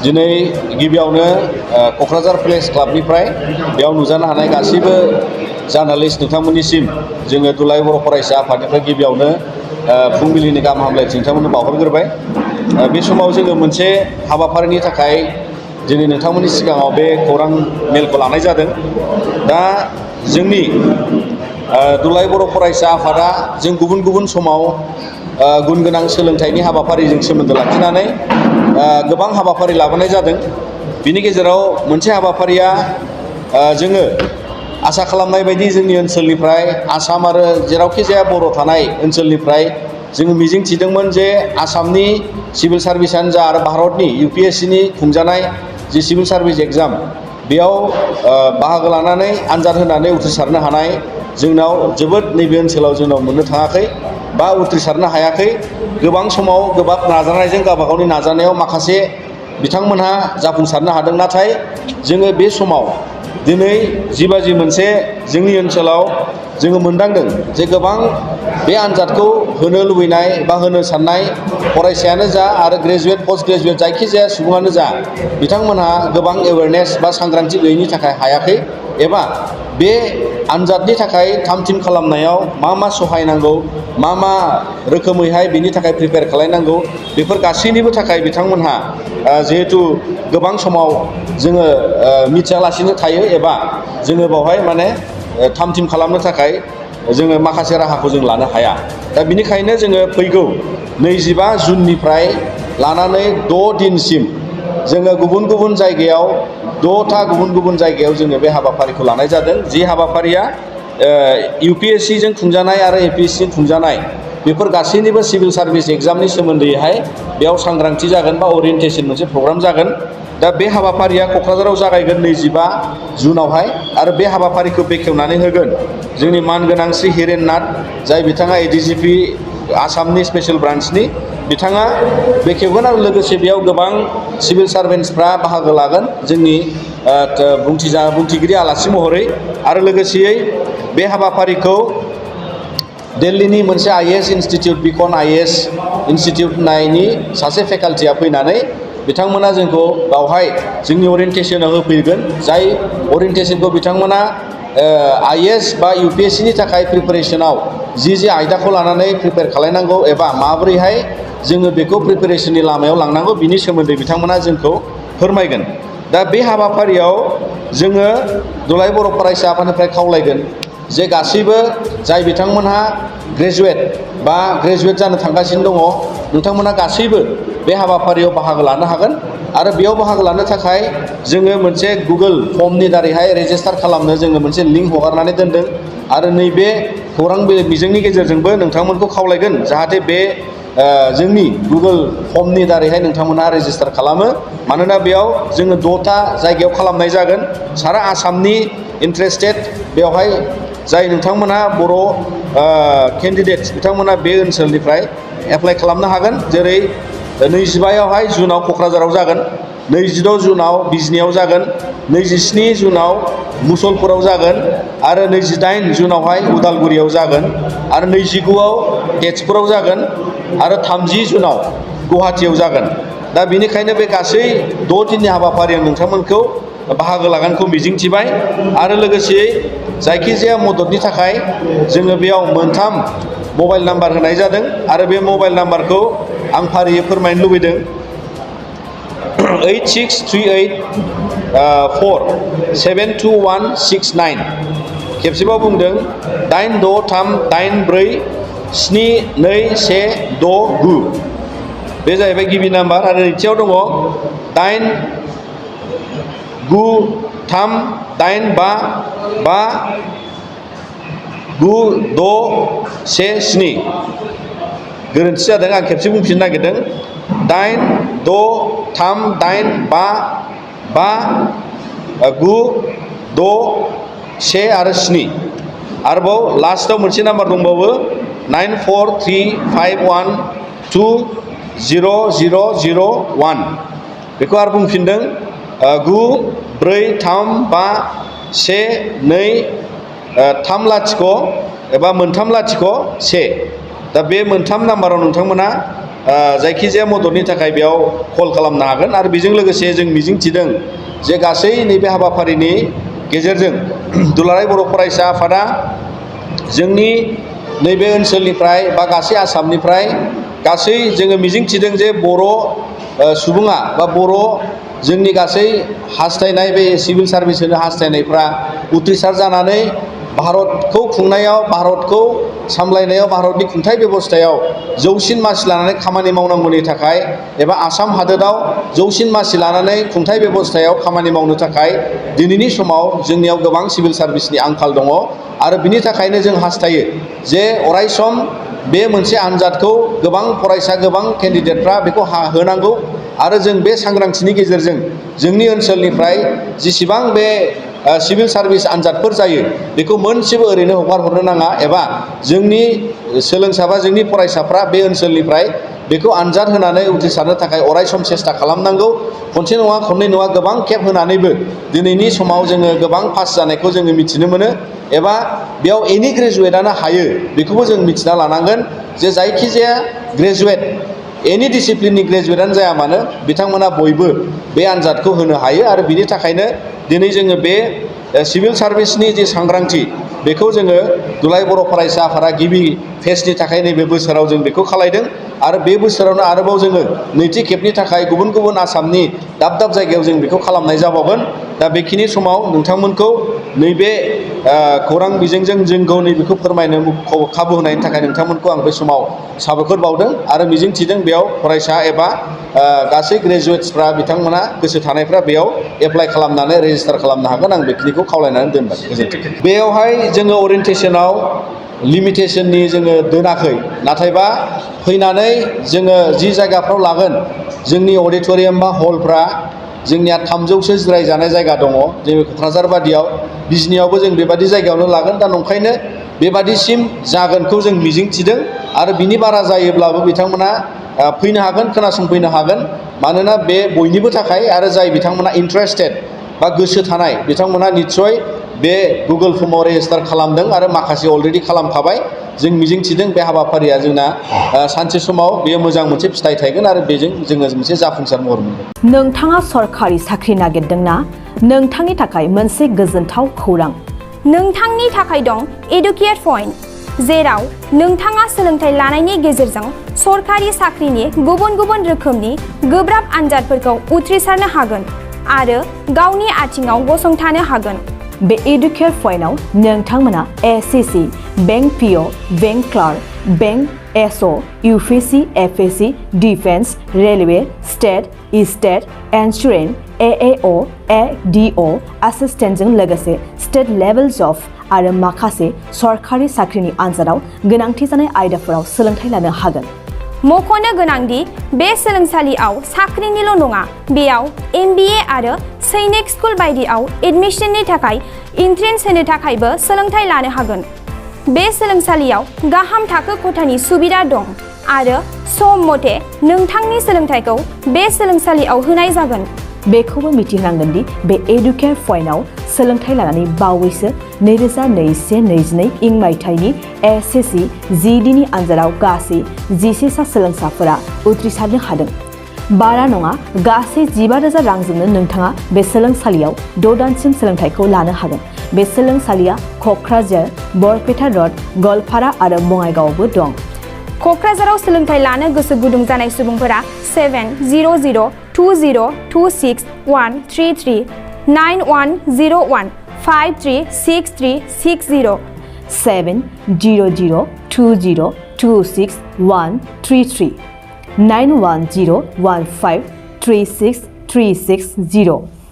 दिनै गिबियावनो क'क्राझार प्रेस क्लाबनिफ्राय बेयाव नुजानो हानाय गासैबो जार्नालिस्ट नोंथांमोननिसिम जोङो दुलाराय बर' फरायसा आफादनिफ्राय गिबियावनो फुंबिलिनि गाहाम हामलायथि नोंथांमोननो बावहरग्रोबाय। बे समाव जोङो मोनसे हाबाफारिनि थाखाय दिनै नोंथांमोननि सिगाङाव बे खौरां मेलखौ लानाय जादों। दा जोंनि दुलाराय बर' फरायसा आफादा जों गुबुन गुबुन समाव गुन गोनां सोलोंथाइनि हाबाफारिजों सोमोन्दो लाखिनानै गोबां हाबाफारि लाबोनाय जादों। बिनि गेजेराव मोनसे हाबाफारिया जोङो आसा खालामनाय बायदि जोंनि ओनसोलनिफ्राय आसाम आरो जेरावखि जाया बर' थानाय ओनसोलनिफ्राय जोङो मिजिं थिदोंमोन जे आसामनि सिभिल सार्भिसानो जा आरो भारतनि UPSCनि खुंजानाय जि सिभिल सार्भिस एग्जाम बेयाव बाहागो लानानै आनजाद होनानै उथ्रिसारनो हानाय जोंनाव जोबोद नैबे ओनसोलाव जोंनाव मोननो थाङाखै बा उथ्रिसारनो हायाखै। गोबां समाव गोबां नाजानायजों गावबा गावनि नाजानायाव माखासे बिथांमोनहा जाफुंसारनो हादों। नाथाय जोङो बे समाव दिनै जिबाजि मोनसे जोंनि ओनसोलाव जोङो मोनदांदों जे गोबां बे आनजादखौ होनो लुबैनाय बा होनो साननाय फरायसायानो जा आरो ग्रेजुवेट पस्ट ग्रेजुवेट जायखिजाया सुबुङानो जा बिथांमोनहा गोबां एवेयारनेस बा सांग्रांथि गैयैनि थाखाय हायाखै एबा बे आनजादनि थाखाय थाम-थिम खालामनायाव मा सहाय नांगौ मा रोखोमैहाय बिनि थाखाय प्रिपेयार खालामनांगौ बेफोर गासैनिबो थाखाय बिथांमोनहा जिहेथु गोबां समाव जोङो मिथियालासिनो थायो एबा जोङो बावहाय माने थाम-थिम खालामनो थाखाय जोङो माखासे राहाखौ जों लानो हाया। दा बिनिखायनो जोङो फैगौ 25 जुननिफ्राय लानानै 6 दिनसिम जोङो गुबुन गुबुन जायगायाव 6था गुबुन गुबुन जायगायाव जोङो बे हाबाफारिखौ लानाय जादों। जि हाबाफारिया UPSCजों खुंजानाय आरो APSCजों खुंजानाय बेफोर गासैनिबो सिभिल सार्भिस एग्जामनि सोमोन्दैहाय बेयाव सांग्रांथि जागोन बा ओरियेन्टेसन मोनसे प्रग्राम जागोन। दा बे हाबाफारिया क'क्राझाराव जागायगोन 25 जुनावहाय आरो बे हाबाफारिखौ बेखेवनानै होगोन जोंनि मानगोनां श्री हिरेन नाथ जाय बिथाङा ADGP आसामनि स्पेशल ब्रान्चनि बिथाङा बेखेवगोन आरो लोगोसे बेयाव गोबां सिभिल सार्भेन्टसफ्रा बाहागो लागोन जोंनि बुंथिगिरि आलासि महरै। आरो लोगोसेयै बे हाबाफारिखौ दिल्लीनि मोनसे IAS इन्सटिटिउट बिकन IAS इन्सटिटिउट होननायनि सासे फेकाल्टिया फैनानै बिथांमोना जोंखौ बावहाय जोंनि ओरियेन्टेसनाव होफैगोन। जाय ओरियेन्टेसनखौ बिथांमोना IAS बा UPSCनि थाखाय प्रिपेरेसनाव जि आयदाखौ लानानै प्रिपेयार खालामनांगौ एबा माबोरैहाय जोङो बेखौ प्रिपेरेसननि लामायाव लांनांगौ बिनि सोमोन्दै बिथांमोना जोंखौ फोरमायगोन। दा बे हाबाफारियाव जोङो दुलाराय बर' फरायसा आफादनिफ्राय खावलायगोन जे गासैबो जाय बिथांमोनहा ग्रेजुवेट बा ग्रेजुवेट जानो थांगासिनो दङ नोंथांमोना गासैबो बे हाबाफारियाव बाहागो लानो हागोन। आरो बेयाव बाहागो लानो थाखाय जोङो मोनसे गुगोल फर्मनि दारैहाय रेजिस्टार खालामनो जोङो मोनसे लिंक हगारनानै दोनदों। आरो नैबे खौरां बिजोंनि गेजेरजोंबो नोंथांमोनखौ खावलायगोन जाहाथे बे जोंनि गुगोल फर्मनि दारैहाय नोंथांमोनहा रेजिस्टार खालामो। मानोना बेयाव जोङो 6था जायगायाव खालामनाय जागोन। सारा आसामनि इन्टारेस्टेड बेवहाय जाय नोंथांमोनहा बर' केन्डिडेट्स बिथांमोना बे ओनसोलनिफ्राय एप्लाइ खालामनो हागोन। जेरै 25 जुनाव क'क्राझाराव जागोन, 26 जुनाव बिजनियाव जागोन, 27 जुनाव मुसलपुराव जागोन आरो 28 जुनावहाय उदालगुरियाव जागोन आरो 29आव तेजपुराव जागोन आरो 30 जुनाव गुवाहाटियाव जागोन। दा बेनिखायनो बे गासै 6 दिननि हाबाफारियाव नोंथांमोनखौ बाहागो लागोनखौ मिजिंथिबाय। आरो लोगोसेयै जायखिजाया मददनि थाखाय जोङो बेयाव 3 मबाइल नाम्बार होनाय जादों आरो बे मबाइल नाम्बारखौ आं फारियै फोरमायनो लुबैदों। 8638472169 खेबसेबाव बुंदों 8638472169 बे जाहैबाय गिबि नाम्बार। आरो नैथियाव दङ 8938559617 गोरोन्थि जादों आं खेबसे बुंफिननो नागिरदों 8638559617 आरो 7 आरोबाव लास्टआव मोनसे नाम्बार दंबावो 9435120001 बेखौ आरो बुंफिनदों 94351230 एबा 301। दा बे 3 नाम्बाराव नोंथांमोना जायखिजाया मददनि थाखाय बेयाव कल खालामनो हागोन आरो बेजों लोगोसे जों मिजिंथिदों जे गासै नैबे हाबाफारिनि गेजेरजों दुलाराय बर' फरायसा आफादा जोंनि नैबे ओनसोलनिफ्राय बा गासै आसामनिफ्राय गासै जोङो मिजिंथिदों जे बर' सुबुङा बा बर' जोंनि गासै हास्थायनाय बे सिभिल सार्भिस होनो हास्थायनायफ्रा उथ्रिसार जानानै भारतखौ खुंनायाव भारतखौ सामलायनायाव भारतनि खुंथाय बेबस्थायाव जौसिन मासि लानानै खामानि मावनांगौनि थाखाय एबा आसाम हादोराव जौसिन मासि लानानै खुंथाय बेबस्थायाव खामानि मावनो थाखाय दिनैनि समाव जोंनियाव गोबां सिभिल सार्भिसनि आंखाल दङ आरो बिनि थाखायनो जों हास्थायो जे अरायसम बे मोनसे आनजादखौ गोबां फरायसा गोबां केन्डिडेटफ्रा बेखौ होनांगौ आरो जों बे सांग्रांथिनि गेजेरजों जोंनि ओनसोलनिफ्राय जेसेबां बे सिभिल सार्भिस आनजादफोर जायो बेखौ मोनसेबो ओरैनो हगार हरनो नाङा एबा जोंनि सोलोंसा बा जोंनि फरायसाफ्रा बे ओनसोलनिफ्राय बेखौ आनजाद होनानै उथ्रिसारनो थाखाय अरायसम सेस्था खालामनांगौ खनसे नङा खननै नङा गोबां खेब होनानैबो दिनैनि समाव जोङो गोबां पास जानायखौ जोङो मिथिनो मोनो एबा बेयाव एनि ग्रेजुवेटआनो हायो बेखौबो जों मिथिना लानांगोन जे जायखिजाया ग्रेजुवेट एनि डिसिप्लिननि ग्रेजुवेटआनो जाया मानो बिथांमोना बयबो बे आनजादखौ होनो हायो आरो बिनि थाखायनो दिनै जोङो बे सिभिल सार्भिसनि जे सांग्रांथि बेखौ जोङो दुलाराय बर' फरायसा आफादा गिबि फेजनि थाखाय नैबे बोसोराव जों बेखौ खालायदों आरो बे बोसोरावनो आरोबाव जोङो नैथि खेबनि थाखाय गुबुन गुबुन आसामनि दाब दाब जायगायाव जों बेखौ खालामनाय जाबावगोन दा बेखिनि समाव नोंथांमोनखौ नैबे खौरां बिजोंजों जोंखौ नैबेखौ फोरमायनो खाबु होनायनि थाखाय नोंथांमोनखौ आं बे समाव साबायखर बावदों आरो मिजिंथिदों बेयाव फरायसा एबा गासै ग्रेजुवेट्सफ्रा बिथांमोना गोसो थानायफ्रा बेयाव एप्लाइ खालामनानै रेजिस्टार खालामनो हागोन आं बेखिनिखौ खावलायनानै दोनबाय गोजोन्थों बेयावहाय जोङो अरियेन्टेसनाव लिमिटेसननि जोङो दोनाखै नाथायबा फैनानै जोङो जि जायगाफ्राव लागोन जोंनि अडिट'रियाम बा हलफ्रा जोंनिया 300सो जिरायजानाय जायगा दङ जोंनि क'क्राझार बादियाव बिजनियावबो जों बेबादि जायगायावनो लागोन दा नंखायनो बेबादिसिम जागोनखौ जों मिजिंथिदों आरो बिनि बारा जायोब्लाबो बिथांमोना फैनो हागोन खोनासंफैनो हागोन मानोना बे बयनिबो थाखाय आरो जाय बिथांमोना इन्टारेस्टेड बा गोसो थानाय बिथांमोना निस्सय बे गुगोल फर्माव रेजिस्टार खालामदों आरो माखासे अलरेडि खालामखाबाय जों मिजिंथिदों बे हाबाफारिया जोंना सानसे समाव बेयो मोजां मोनसे फिथाइ थायगोन आरो बेजों जोङो मोनसे जाफुंसार महर मोनगोन नोंथाङा सरखारि साख्रि नागिरदोंना नोंथांनि थाखाय मोनसे गोजोनथाव खौरां नोंथांनि थाखाय दं एडुकेट पइन्ट जेराव नोंथाङा सोलोंथाइ लानायनि गेजेरजों सरखारि साख्रिनि गुबुन गुबुन रोखोमनि गोब्राब आनजादफोरखौ उथ्रिसारनो हागोन आरो गावनि आथिङाव गसंथानो हागोन बे एडुकेट पइन्टआव नोंथांमोना SSC bank PO bank clerk bank SO UPSC FSC defence railway state insurance AAO ADO एसिस्टेन्टजों लोगोसे स्टेट लेभेल जब आरो माखासे सरखारि साख्रिनि आनजादाव गोनांथि जानाय आयदाफोराव सोलोंथाइ लानो हागोन मख'नो गोनांदि बे सोलोंसालियाव साख्रिनिल' नङा बेयाव MBA आरो सैनिक स्कुल बायदियाव एडमिशननि थाखाय एन्ट्रेन्स होनो थाखायबो सोलोंथाइ लानो हागोन बे सोलोंसालियाव गाहाम थाखो खथानि सुबिदा दं आरो सम मथे नोंथांनि सोलोंथाइखौ बे सोलोंसालियाव होनाय जागोन बेखौबो मिथिनांगोन दि बे एडुकेट पइन्टआव सोलोंथाइ लानानै बावैसो 2021-22 इं मायथाइनि एसएससि जिडिनि आनजादाव गासै 11 सा सोलोंसाफोरा उथ्रिसारनो हादों बारा नङा गासै 15,000 रांजोंनो नोंथाङा बे सोलोंसालियाव 6 दानसिम सोलोंथाइखौ लानो हागोन बे सोलोंसालिया क'क्राझार बरपेटा रड गवालपारा आरो बङाइगावआवबो दं क'क्राझाराव सोलोंथाइ लानो गोसो गुदुं जानाय सुबुंफोरा 70020261133 9101 536360 70020261133 9101536360